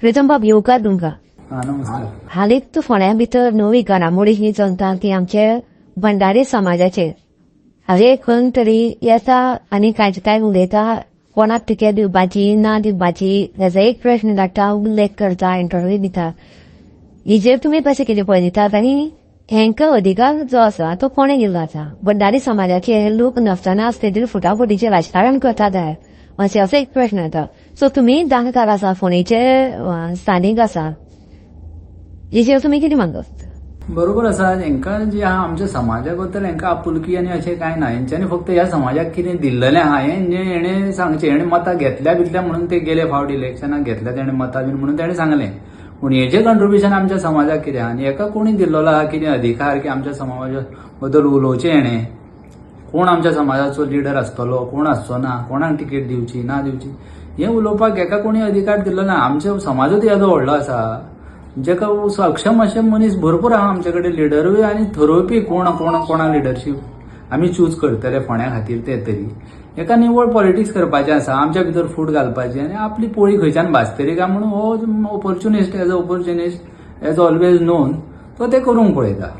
प्रितम बाब, येवकार तुमकां. हा, नमस्कार. हालींच फोंड्या भितर नवी घडामोडी ही चलता ती आमचे भंडारी समाजाचेर. हांवें खंय तरी येता आनी कांय कांय उलयता, कोणाक तिकेट दिवपाची ना दिवपाची हेजो एक प्रश्न काडटा, उल्लेख करता, इंटरव्यू दिता. हेजेर तुमी कशें कितें पळयतात आनी हेंकां अधिकार जो आसा तो कोणें दिल्लो आसा? भंडारी समाजाचे हे लोक नासतना आसले तरी फुटाफुटीचें राजकारण करतात अशें असो एक प्रश्न येता. सो तुमी जाणकार आसा, फोंडेचे स्थानीक आसा, हेजेर तुमी कितें मानतात? बरोबर आसा. हेंकां जे आहा आमच्या समाजा बद्दल हेंकां आपुलकी आनी अशें कांय ना. हेंच्यांनी फक्त ह्या समाजाक कितें दिल्लेलें आहा हें हेणें सांगचें. हेणें मतां घेतल्या बितल्या म्हणून ते गेले फावट इलेक्शनाक घेतल्या तेणें मतां बीन म्हणून तेणें सांगलें, पूण हेजें कंट्रिब्युशन आमच्या समाजाक कितें आहा आनी हेका कोणी दिल्लेलो आहा कितें अधिकार की आमच्या समाजा बद्दल उलोवचें? हेणें कोण आमच्या समाजाचो लिडर आसतलो, कोण आसचो ना, कोणाक तिकेट दिवची ना दिवची हें उलोवपाक हेका कोणी अधिकार दिल्लो ना. आमच्या समाजूच येदो व्हडलो आसा, जेका सक्षम अशे मनीस भरपूर आहा आमचे कडेन, लिडरूय आनी थरोवपी कोण कोण कोणा लिडरशीप आमी चूज करतले फोंड्या खातीर ते तरी. हेका निवळ पॉलिटिक्स करपाचें आसा, आमच्या भितर फूट घालपाची आनी आपली पोळी खंयच्यान भाजतली काय म्हणून हो opportunist, as a opportunist as always known, तो ते करूंक पळयता.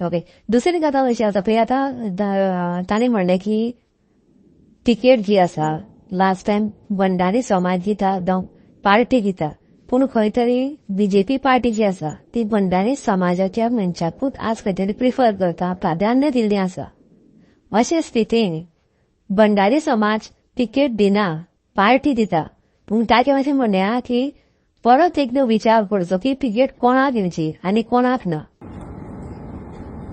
ओके, दुसरी गजाल अशी आसा पळय, आतां ताणें म्हणलें की तिकेट जी आसा लास्ट टायम भंडारी समाज दिता जावं पार्टी दिता, पूण खंय तरी बीजेपी पार्टी जी आसा ती भंडारी समाजाच्या मनशाकूच आज खंय तरी प्रिफर करता, प्राधान्य दिल्लें आसा. अशे स्थितीन भंडारी समाज तिकेट दिना, पार्टी दिता, पूण ताचें अशें म्हणणें आहा की परत एकदां विचार करचो की तिकेट कोणाक दिवची आनी कोणाक ना.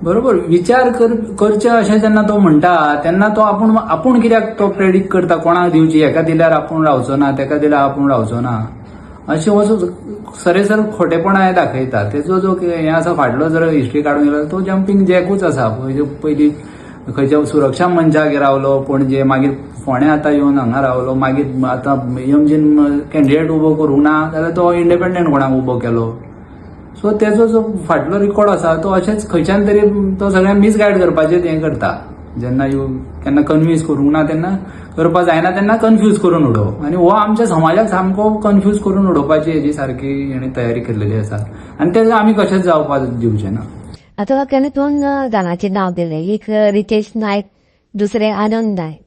बरोबर, विचार करचे अशें जेन्ना तो म्हणटा तेन्ना तो आपूण आपूण कित्याक तो प्रेडिक्ट करता कोणाक दिवची? हेका दिल्यार आपूण रावचो ना, तेका दिल्यार आपूण रावचो ना, अशें वचून सरेसर खोटेपणा हे दाखयता. तेजो जो हें आसा, फाटलो जर हिस्ट्री काडून गेलो, तो जंपींग जॅकूच आसा. पयलीं खंयच्या सुरक्षा मंचाक रावलो पणजे, मागीर फोंड्या आतां येवन हांगा रावलो, मागीर आतां एमजीन कॅन्डिडेट उबो करूंक ना जाल्यार तो इंडिपेंडंट कोणाक उबो केलो. सो तेजो जो फाटलो रिकॉर्ड आसा तो अशेंच खंयच्यान तरी तो सगळ्यांक मिसगायड करपाचें हें करता. जेन्ना you केन्ना कन्विन्स करूंक ना, तेन्ना करपाक जायना तेन्ना कन्फ्यूज करून उडोवप आनी हो आमच्या समाजाक सामको कन्फ्यूज करून उडोवपाची हेजी सारकी हेणें तयारी केल्लेली आसा आनी तें आमी कशेंच जावपाक दिवचें ना. आतां ताणें दोन जाणांचें नांव दिलें, एक रितेश नायक, दुसरे आनंद नायक.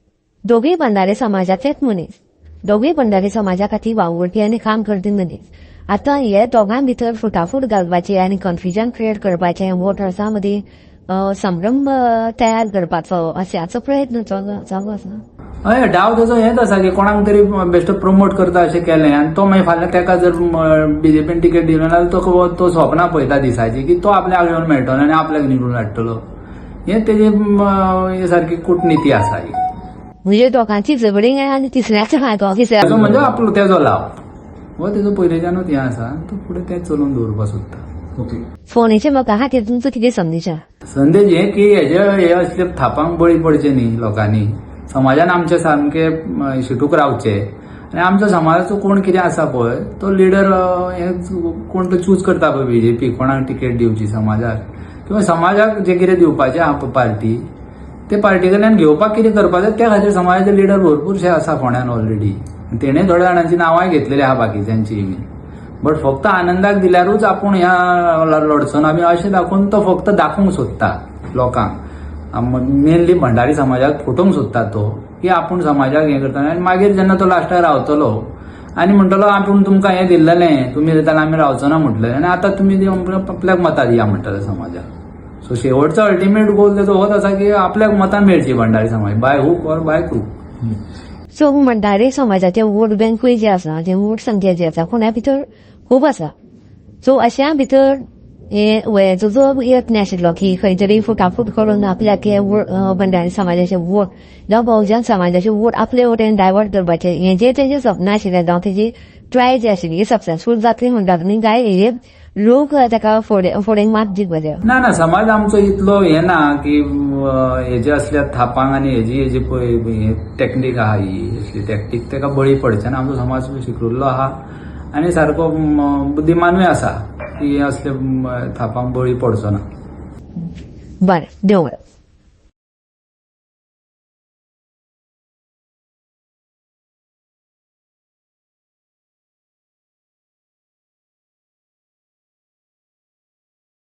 दोगूय भंडारी समाजाचेच मनीस, दोगूय भंडारी समाजा खातीर वावुरपी आनी काम करपी मनीस. आतां हे दोगां भितर फुटाफूट घालपाची आनी कन्फ्युजन क्रिएट करपाचें, वोटर्सां मदीं संभ्रम तयार करपाचो अश्याचो प्रयत्न चालू आसा. हय, डाव तेजो हेंच आसा की कोणाक तरी बेश्टो प्रमोट करता अशें केलें आनी तो मागीर फाल्यां तेका जर बीजेपीन तिकेट दिली जाल्यार तो स्वप्नां पळयता दिसाची की तो आपल्याक येवन मेळटलो आनी आपल्याक निवडून हाडटलो. हें तेजी हे सारकी कूटनिती आसा ही. म्हणजे दोगांची झगडीं आनी तिसऱ्याचो फायदो तिसऱ्या तेजो म्हणजे आपलो तेजो लाव हो तेजो पयलींच्यानूच हें आसा, तो फुडें तें चलोवन दवरपाक सोदता. ओके. फोंडेचे लोकां खातीर तुमचो कितें संदेश आहा? संदेश हे की हेजे हे असले थापांक बळी पडचे न्ही लोकांनी. समाजान आमचे सामके शिटूक रावचे आनी आमच्या समाजाचो कोण कितें आसा पळय तो लिडर, हे कोण तो चूज करता पळय बीजेपी कोणाक तिकेट दिवची समाजाक किंवा समाजाक जे कितें दिवपाचें आहा पळय पार्टी, ते पार्टी कडल्यान घेवपाक कितें करपाचें, त्या खातीर समाजाचे लिडर भरपूरशे आसा फोंड्यान ऑलरेडी. तेणें थोड्या जाणांची नांवांय घेतलेली आहा बाकीच्यांची बी, बट फक्त आनंदाक दिल्यारूच आपूण ह्या लढचो ना बी अशें दाखोवन तो फक्त दाखोवंक सोदता लोकांक, मेनली भंडारी समाजाक फटोवंक सोदता तो की आपूण समाजाक हें करता. आनी मागीर जेन्ना तो लास्टाक रावतलो आनी म्हणटलो आपूण तुमकां हें दिल्लेलें, तुमी दिताले आमी रावचो ना म्हटलें आनी आतां तुमी आपल्याक मतां दिया म्हणटले समाजाक. सो शेवटचो अल्टिमेट गोल तेजो होच आसा की आपल्याक मतां मेळची भंडारी समाज, by hook or by crook. So Bhandari समाजाचे वोट बँकूय जे आसा, जे वोट संख्या जी आसा फोंड्या भितर खूब आसा. सो अश्या भितर हे हेजो जो यत्न आशिल्लो की खंय तरी फुटाफूट करून आपल्याक हे भंडारी समाजाचे वोट जावं बहुजन समाजाचे वोट आपले वटेन डायवर्ट करपाचे, हें जे तेजें स्वप्न आशिल्लें जावं तेजी ट्राय जी आशिल्ली सक्सेसफूल जातली म्हणटा तुमी काय हे लोक ताका फुडें फुडें मात दीत बरे? ना ना, समाज आमचो इतलो हे ना की हेजे असल्या थापांक आनी हेजी पळय टॅक्नीक आहा ही असली टॅक्टीक ताका बळी पडचे ना. आमचो समाज शिकलेलो आहा आनी सारको बुद्धिमानूय आसा की हे असले थापांक बळी पडचो ना. बरें, देव बरें.